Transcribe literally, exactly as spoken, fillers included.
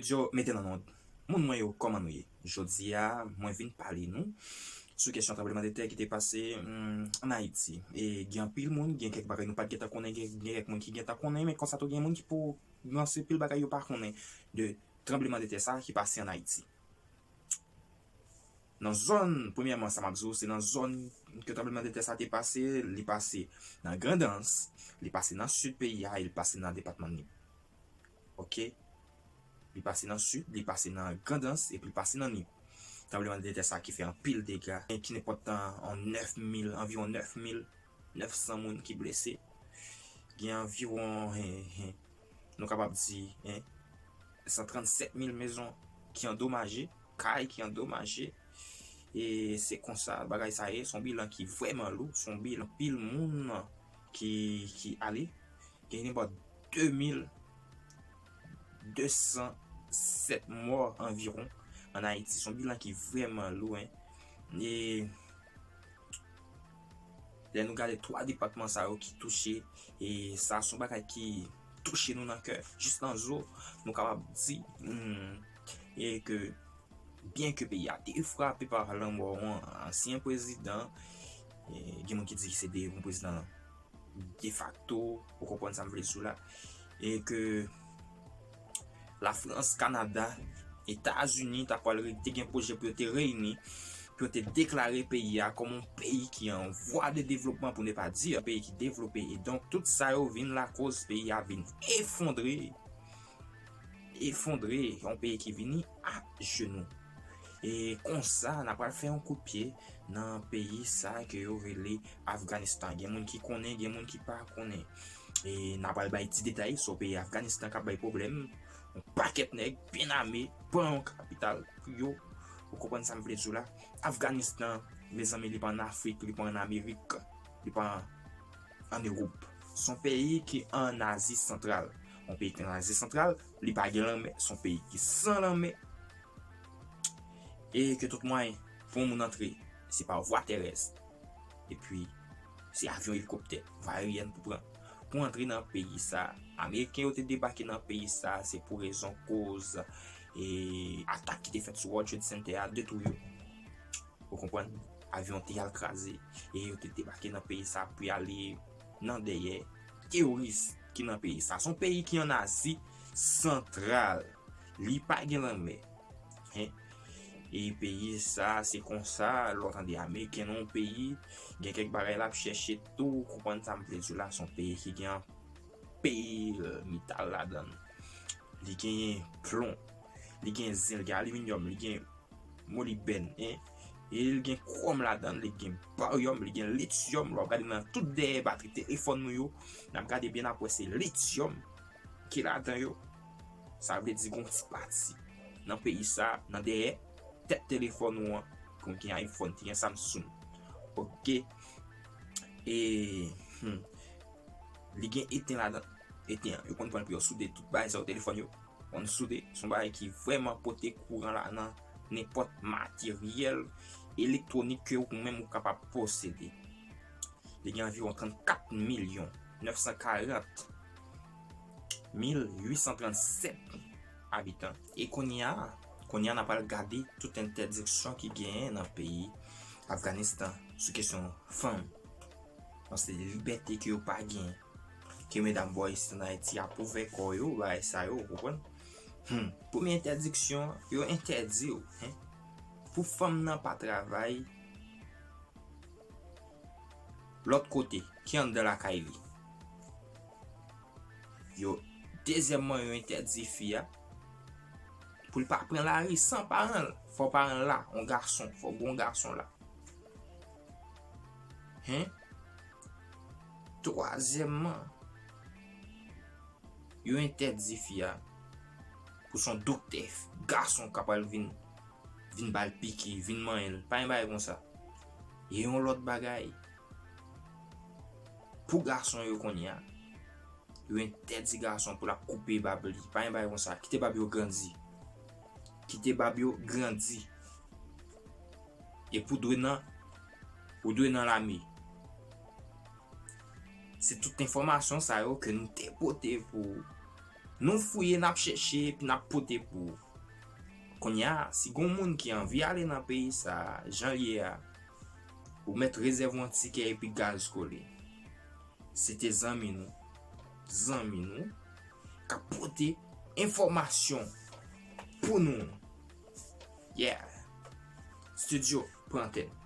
Yo, mete nan lòd. Moun mwen yo, kòman nou ye? Jodi a, mwen vin pale nou sou kesyon tranblemanntè ki te pase, hmm, ann Ayiti. E gen anpil moun, gen kèk bagay nou pa t gentan konnen, gen, gen kèk moun ki gentan konnen, men konsa tou gen moun ki pou, gen anpil bagay yo pa konnen de tranblemanntè sa ki pase ann Ayiti. Nan zòn, premyèman, sa m ap di w, se nan zòn ke tranblemanntè sa te pase, li pase nan Grandans, li pase nan sid peyi a, e li pase nan depatman Nip. Oke? Li pase nan sid, li pase nan Grandans, epi li pase nan Nip. Tranblemanntè sa ki fè anpil dega, ki nenpòt tan an nèf mil, anviwon nèf mil nèf san moun ki blese. Gen anviwon, en, en, nou kapab di, en, san trannsèt mil mezon ki andomaje, kay ki andomaje. E se konsa bagay sa ye, se yon bilan ki vrèman lou, se yon bilan pil moun ki, ki ale. Gen nenpòt de mil de san sèt mò anviwon ann Ayiti. Se yon bilan ki vrèman lou, en. E lè nou gade twa depatman sa yo ki touche, e sa se yon bagay ki touche nou nan kè, jis nan zo, nou kapab di, hmm, e ke byen ke peyi a te frape pa lanmò yon ansyen prezidan, e gen moun ki di se de yon prezidan defakto, ou konprann sa m vle di w la, e ke Lafrans, Kanada, Etazini ta pral re-, te gen pwojè pou yo te reyini, pou yo te deklare peyi a kòm yon peyi ki an vwa de devlopman, pou ne pa di yon peyi ki devlope. E donk, tout sa yo vin lakoz peyi a vin efondre, efondre, yon peyi ki vini ajenou. E konsa, n a pral fè yon kout pye nan peyi sa ke yo rele Afganistan. Gen moun ki konnen, gen moun ki pa konnen. E n a pral bay ti detay sou peyi Afganistan k ap bay pwoblèm. Yon pakèt nèg byen ame, pran yon kapital pou yo. Ou konprann sa m vle di w la? Afganistan, mezanmi, li pa ann Afrik, li pa ann Amerik, li pa ann Ewòp. Se yon peyi ki ann Azi Santral. Yon peyi ki ann Azi Santral, li pa gen lanmè, se yon peyi ki san lanmè. E ke tout mwayen pou yon moun antre, se pa vwa terès. Epi, se avyon, elikoptè, vwa aeryèn pou pran. Pou antre nan peyi sa, Ameriken yo te debake nan peyi sa, se pou rezon koz, e, atak ki te fèt sou World Trade Center a, de tou yo. Ou konprann? Avyon te al kraze. E yo te debake nan peyi sa pou y ale nan dèyè teworis ki nan peyi sa. Se yon peyi ki ann Azi Santral. Li pa gen lanmè. Hen? E peyi sa, se konsa, lè w tande Ameriken nan yon peyi, gen kèk bagay l ap chèche tou, ou konprann sa m vle di w la, se yon peyi ki gen anpil metal ladan l. Li genyen plon, li gen zen, li gen aliminyòm, li gen molibdèn, en. E li gen kwòm ladan l, li gen baryòm, li gen lityòm. Lè w ap gade nan tout dèyè batri telefòn nou yo, n ap gade byen n ap wè se lityòm ki ladan yo. Sa vle di gon ti pati nan peyi sa, nan dèyè tèt telefòn ou an, kon gen iPhone, te gen Samsung. Oke. E, hmm, li gen eten ladan. Eten an, yo konn pran l pou yo soude tout bagay sa yo, telefòn yo. Konn soude, se yon bagay ki vrèman pote kouran la nan nenpòt materyèl elektwonik ke ou menm ou kapab posede. Li gen anviwon trannkat milyon nèf san karant mil uit san trannsèt abitan. E kounye a, kounye a n ap al gade tout entèdiksyon ki genyen nan peyi Afganistan sou kesyon fanm. Bon, se de libète ke yo pa gen, ke medam bò isit ann Ayiti ap ouvè kò yo, bagay sa yo, ou konprann? Hmm. Premye entèdiksyon, yo entèdi w, hen, pou fanm nan pa travay lòt kote, ki anndan lakay li. Yo, dezyèmman, yo entèdi fi a pou l pa pran lari san paran l. Fò paran l la, yon gason, fò gon gason la. Hen? Twazyèmman, yo entèdi fi a pou se yon doktè gason k ap al vin, vin ba l piki, vin manyen l. Pa gen bagay konsa. E yon lòt bagay, pou gason yo kounye a, yo entèdi gason pou l ap koupe bab li. Pa gen bagay konsa. Kite bab yo grandi. Kite bab yo grandi. Epi w dwe nan, ou dwe nan lame. Se tout enfòmasyon sa yo ke nou te pote pou, Nou fouye, n ap chèche, epi n ap pote pou ou. Kounye a, si gon moun ki anvi ale nan peyi sa a, jan l ye a, ou mèt rezève yon tikè epi gaz kole. Se te zanmi nou, zanmi nou, k ap pote enfòmasyon pou nou. Yeah. Studio, pran antèn.